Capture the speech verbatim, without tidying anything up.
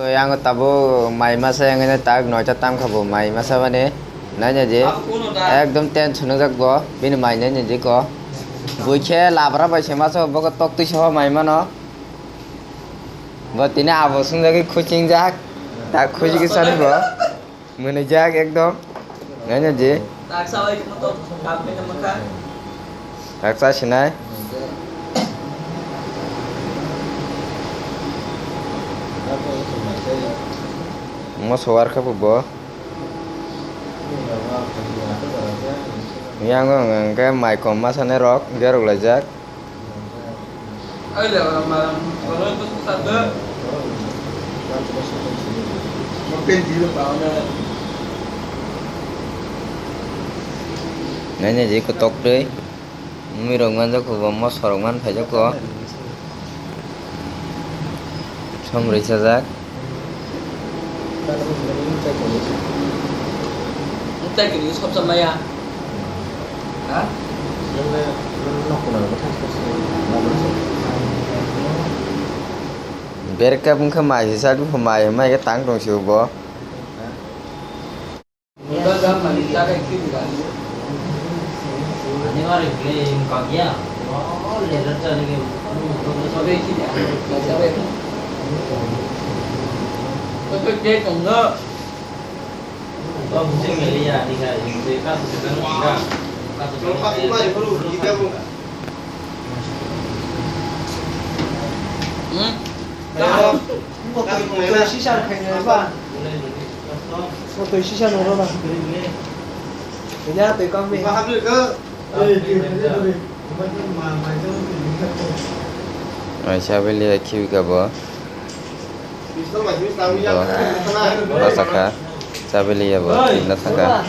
Yang tabuk mai masa yang ini tak noita tam kha bo mai masa bani. Nanya je. Ekdom tension jak bo. Bini mai nanya je ko. Bui khe labra bai se masa bo ko tok twi se ho mai mano. Bo tini abo sung jagwi khuching jak. Tak khuching sani bo. Mwnwijak ekdom. Nanya je. Taksa bai khe moto kap khe tamo kha. Taksa sinai. Moso war kha bo. Yang wng wng khe mai kom masa ne rok gerok laijak. Nanya je kotok twi. Mui rok manjak ko bo, moso rok man phaijak ko. Som rwi chajak. Tei kini sop sa maya. Ha? Berkap wngkha mai si sak mai mai khe tang tong si bo. Hmm? Sisa khainai ba. Twi sisa noro na. Nya twi kang mi. Ai, sabili ya khibi ka bo. Do. Basakha. Sabili ya bo. Na thangkha.